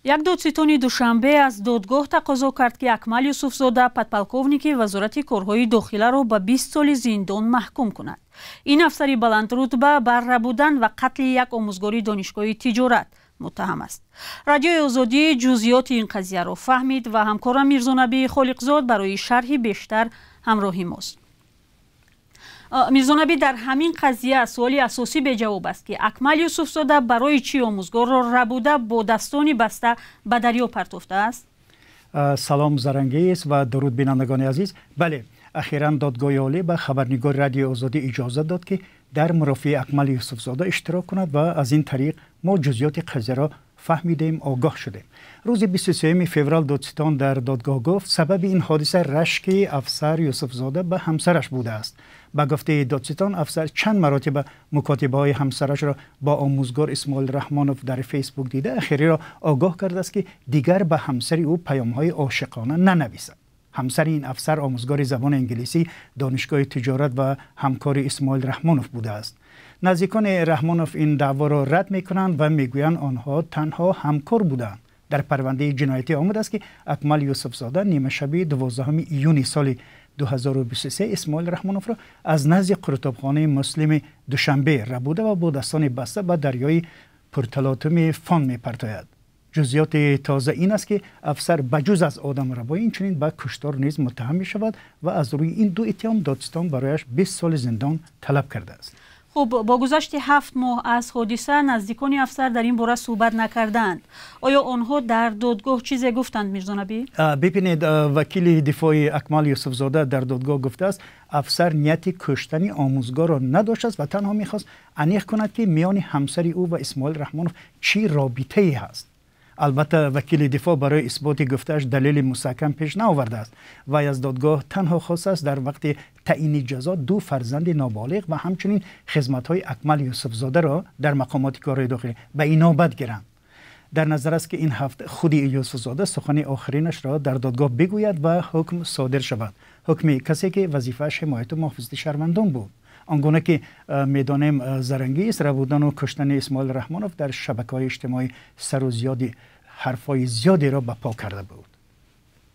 Як додситони Душанбе аз додгоҳ тақозо кард, ки Акмал Юсуфзода, подполковники Вазорати корҳои дохиларо ба 20 соли зиндон маҳкум кунад. Ин афсари баландрутба бар рабудан ва қатли як омӯзгори Донишгоҳи тиҷорат муттаҳам аст. Радиои Озодӣ ҷузъиёти ин қазияро фаҳмид ва ҳамкорам Мирзонабӣ Холиқзод барои шарҳи бештар ҳамроҳи мост. Мирзонабӣ, дар ҳамин қазия суоли асосӣ беҷавоб аст, ки Акмал Юсуфзода барои чӣ омӯзгорро рабуда, бо дастони баста ба дарё партофтааст? Салом, Зарангез, ва дуруд, бинандагони азиз. Бале, ахиран Додгоҳи Олӣ ба хабарнигори Радиои Озодӣ иҷозат дод, ки дар мурофиаи Акмал Юсуфзода иштирок кунад ва аз ин тариқ мо ҷузъиёти қазияро фаҳмидем, огоҳ шудем. Рӯзи 23 феврал додситон дар додгоҳ гуфт, сабаби ин ҳодиса рашки афсар Юсуфзода ба ҳамсараш будааст. Ба гуфтаи додситон, афсар чанд маротиба мукотибаҳои ҳамсарашро бо омӯзгор Исмоил Раҳмонов дар Фейсбук дида, ахириро огоҳ кардааст, ки дигар ба ҳамсари ӯ паёмҳои ошиқона нанависад. Ҳамсари ин афсар омӯзгори забони англисӣ Донишгоҳи тиҷорат ва ҳамкори Исмоил Раҳмонов будааст. Наздикони Раҳмонов ин даъворо рад мекунанд ва мегӯянд, онҳо танҳо ҳамкор буданд. Дар парвандаи ҷиноятӣ омадааст, ки Акмал Юсуфзода нимашаби 12 июни соли 2023 Исмоил Раҳмоновро аз назди қурутобхонаи Муслими Душанбе рабуда ва бо дастони баста ба дарёи пурталотуми Фон мепартояд. Ҷузъиёти тоза ин аст, ки афсар ба ҷуз аз одамрабоӣ инчунин ба куштор низ муттаҳам мешавад ва аз рӯи ин ду иттиҳом додситон барояш 20 соли зиндон талаб кардааст. Хуб, бо гузашти 7 моҳ аз ҳодиса наздикони афсар дар ин бора суҳбат накардаанд. Оё онҳо дар додгоҳ чизе гуфтанд, Мирзонабӣ? Бибинед, вакили дифои Акмал Юсуфзода дар додгоҳ гуфтааст, афсар нияти куштани омӯзгорро надоштааст ва танҳо мехост аниқ кунад, ки миёни ҳамсари ӯ ва Исмоил Раҳмонов чӣ робитае ҳаст. Албатта, вакили дифоъ барои исботи гуфтааш далели мустаҳкам пеш наовардааст. Вай аз додгоҳ танҳо хостааст, дар вақти таъини ҷазо ду фарзанди ноболиғ ва ҳамчунин хизматҳои Акмал Юсуфзодаро дар мақомоти корҳои дохилӣ ба инобат гиранд. Дар назар аст, ки ин ҳафта худи Юсуфзода сухани охиринашро дар додгоҳ бигӯяд ва ҳукм содир шавад, ҳукми касе, ки вазифааш ҳимояту муҳофизати шаҳрвандон буд. Он гуна ки медонем, Зарангиз, рабудану куштани Исмоил Раҳмонов дар шабакаҳои иҷтимоӣ сару зиёди ҳарфҳои зиёдеро ба по карда буд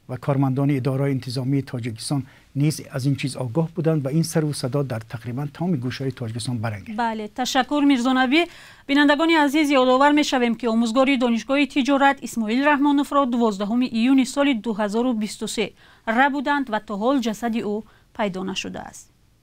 ва кормандони идораҳои интизомии Тоҷикистон низ аз ин чиз огоҳ буданд ва ин сару садо дар тақрибан тамоми гӯшаҳои Тоҷикистон барангехт. Бале, ташаккур, Мирзонабӣ. Бинандагони азиз, ёдовар мешавем, ки омӯзгори Донишгоҳи тиҷорат Исмоил Раҳмоновро 12 июни соли 2023 рабуданд ва то ҳол ҷасади ӯ пайдо нашудааст.